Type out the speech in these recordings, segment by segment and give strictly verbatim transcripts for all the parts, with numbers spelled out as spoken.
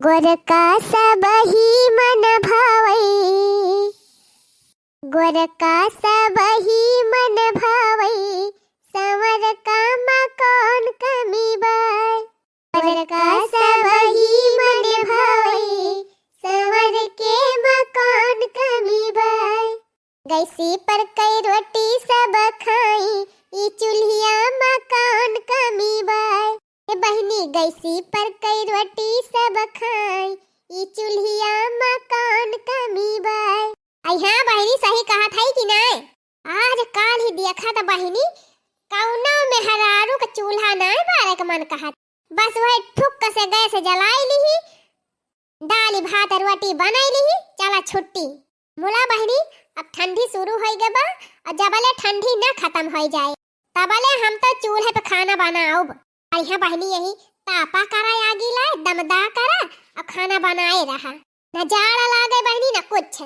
गोरका सबही मन भावै, गोरका सबही मन भावै, संवर का मा कौन कमी बाय। गोरका सबही मन भावै, संवर के मा कौन कमी बाय। गैसी पर कई रोटी सब खाई, ई चूल्हिया मा कौन कमी बाय। ए बहिनी, गैसी पर कई रोटी सब खाई, ई चुल्हिया मा कौन कमी बाय। आई हाँ बहिनी, सही कहत है कि नाय? आज काल ही देखा त बहिनी, कौनो मेहरारू का चूल्हा नाय बारे के मन कहत। बस वही ठुक से गैस जलाई लिही, दाल भात रोटी बनाई लिही, चला छुट्टी। मुला बहिनी, अब ठंडी शुरू होई गए बा, और जबले ठंडी न खत्म होई जाए, तबले हम तो चूल्हे पे खाना बनाउब। और यहाँ बहिनी यही तापा करा आगी लाए, दमदा करा, और खाना बनाए रहा। न जाड़ा लागे बहिनी, न कुछ।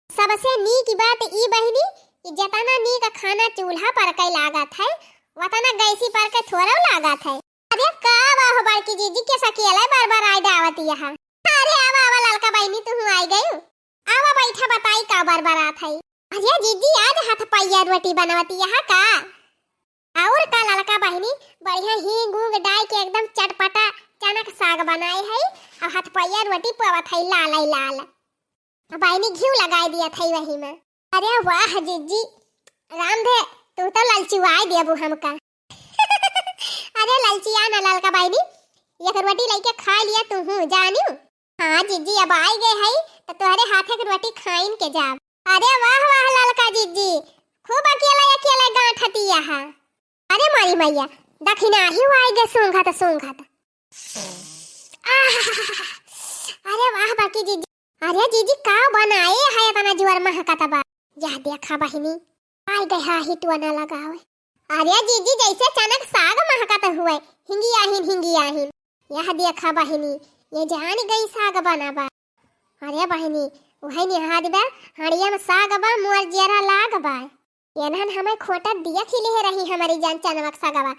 सबसे नीक बात ई बहिनी कि जितना नीक खाना चूल्हा पर के लागत है, वतना गैसी पर के थोड़ा लागत है। अरे का बा हो बड़की जीजी, के सकेला बरबराए डावत यहाँ? अरे आवा, आवा ललका बहिनी, तू आई गयू। आवा बैठा, बताई का बरबरात है? अरे जीजी, आज हाथ पैया रोटी बनवती यहाँ का? और का ललका बहिनी, बढ़िया हींग ऊंग डाल के एकदम चटपटा चनक साग बनाए है, और हाथ पैया रोटी पवत है लाल ही लाल। अब बहिनी घी लगाए दिया था वही में। अरे वाह जीजी, राम धे, तू तो ललचुआए देबू हमका। अरे ललचिया ना ललका बहिनी, एक रोटी लेके खा लिया तू हूँ, जानियो। हाँ जीजी, अब आई गए है तो तोहरे हाथे के रोटी खाइन के जाब। अरे वाह वाह ललका जीजी, खूब अकेला अकेला गांठ हतिया है। अरे मारी मैया, दखिनाही आई गए सूंघत सूंघत। आह, अरे वाह बड़की जीजी, अरे जीजी का बनाए है इतना जोर महकत बा? यह देखा बहिनी, आई गए हा हिटुआ ना लगावे। अरे जीजी, जैसे चनक साग महकत हुए, हिंगी आहिन, हिंगी आहिन। यह देखा बहिनी, ये जान गई साग बना बा। अरे बहिनी, वही निहाद बा, हड़िया में साग बा, मोर जियरा लाग बा। एनहन हमें खोटा दिया खिले रही हमारी जान चनवक सगवा,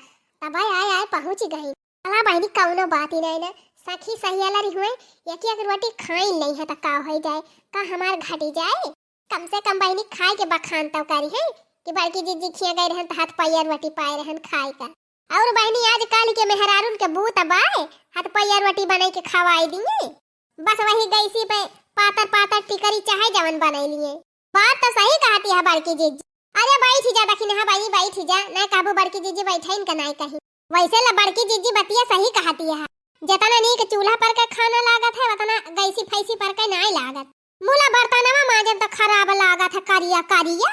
तब आए आए पहुँच गई। अला बहिनी, कौनो बात ही नहीं ना, सखी सहियालरी हुए, एक एक रोटी खाई नहीं है तो का हो जाए, का हमार घटी जाए? कम से कम बहिनी खाए के बखान तो करी है कि बड़की जीजी खिया गए रहन तो हाथ पैया रोटी पाए रहन खाए का। और बहिनी, आज काल के मेहरारून के बूत बाय, हाथ पैया रोटी बनाई के खवाई दिए। बस वही गैसी पे पातर पातर टिकरी चाहे जवन बनाई लिए। बात तो सही कहती है बड़की जीजी। अरे बैठी जा दखिनहा बहिनी, बैठी जा, नहीं कहबू बड़की जीजी बैठे इनका नहीं कही। वैसे ला बड़की जीजी बतिया सही कहती है, जितना नीक चूल्हा पर का खाना लागत है उतना गैसी फैसी पर का नहीं लागत। मुला बर्तनवा माजन तो खराब लागत है, करिया करिया।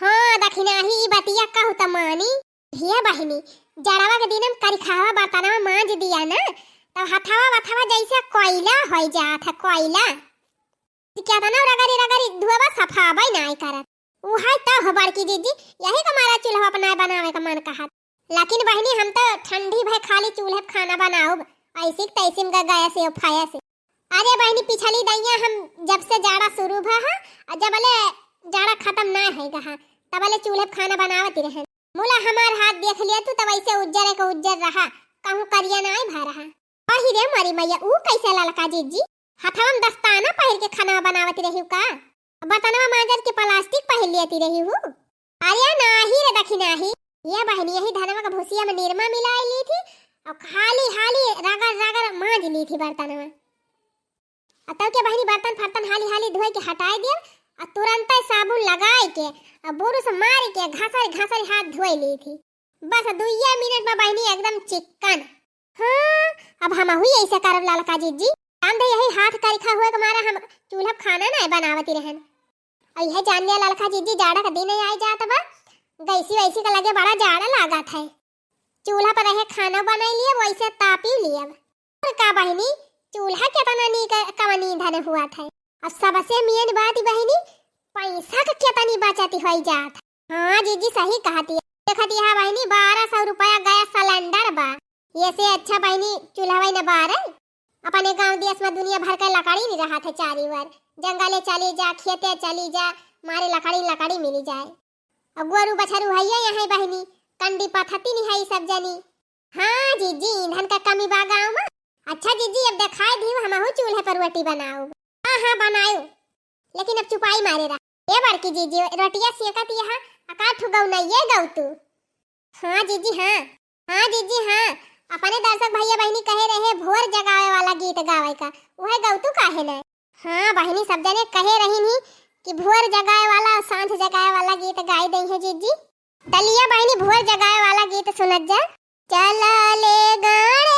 हाँ दखिनही, ई बतिया कहू त मानी। हे बहिनी, जड़वा के दिन में करिखावा बर्तनवा माज दिया ना, तब हथवा वथवा जैसे कोयला हो जात है, कोयला। केतना रगड़ी रगड़ी धुआवा सफाबै नाय करत। उहै त हो बड़की जीजी, यही के मारा चूल्हा पर नाय बनावे का मन कहत। लेकिन बहिनी, हम तो ठंडी भय खाली चूल्हे पे खाना बनाउब, ऐसी के तैसी में गैस से फाया से। अरे बहिनी, पिछली दइया हम जब से जाड़ा शुरू भा हा, और जब ले जाड़ा खत्म ना है कहा, तब ले चूल्हे पे खाना बनावत रहन। मुला हमार हाथ देख लिया तू, तब ऐसे उज्जर के उज्जर रहा, कहूँ करिया ना भा रहा। अही रे मारी मैया, ऊ कैसे ललका जीजी? हथवा में दस्ताना पहिर के खाना बनावत रही का? बर्तनवा मांजत के प्लास्टिक पहिर लेती रही हूँ। अरे नाही रे दखिनाही, ये बहिनी यही धनवा के भूसिया में निरमा मिलाई ली थी और हाली हाली रगड़ रगड़ मांज ली थी बर्तनवा। और तब के बहिनी बर्तन फर्तन हाली हाली धोए के हटाए दिया और तुरंत साबुन लगाए के और बुरुस मार के घसर घसर हाथ धोए ली थी। बस दुइया मिनट में बहिनी एकदम चिक्कन। हाँ, अब हमहू ऐसे करब ललका जीजी। काम दे यही हाथ करिखा हुए के मारे हम चूल्हा पे खाना ना बनावती रहन। और यह जान लिया ललका जीजी, जाड़ा का दिन आई जात बा, गैसी वैसी का लगे बड़ा जाड़ा लागत है। चूल्हा पर रहे खाना बनाई लियब, वैसे तापी लियब। और का बहिनी, चूल्हा केतना नीक कवन ईंधन हुआ था। और सबसे मेन बात बहिनी, पैसा का केतनी बचत होई जात। हाँ जीजी, सही कहती है। देखती है बहिनी, बारह सौ रुपया गैस सिलेंडर बा, ये से अच्छा बहिनी चूल्हा वही न बारे। अपने गांव देश में दुनिया भर के लकड़ी नहीं रहा था चारी ओर, जंगले चली जा, खेते चली जा, मारे लकड़ी लकड़ी मिली जाए। और गोरू बछरू है ये यहाँ बहिनी, कंडी पथती नहीं है सब जनी। हाँ जीजी, ईंधन का कमी बा गाँव में। अच्छा जीजी, अब दिखाई दी, हमहू चूल्हे रोटी बनाउब। हाँ, हाँ, बनाउब, लेकिन अब चुपाई मारे रहा। ए बड़की जीजी, रोटिया सेकत यहाँ, अका ठु गउनइये गउ तू। हाँ जीजी, हाँ। हाँ जीजी, हाँ। अपने दर्शक भइया बहिनी कहे रहे भोर जगावे वाला गीत गावे का, उहे गउ तू काहे न? हाँ बहिनी, सब जने कहे रहिन ही कि भोर जगावे वाला और सांझ जगावे वाला गीत गाई दइहे जीजी। त लिया बहिनी, भोर जगावे वाला गीत सुनत जा। चला ले गाड़े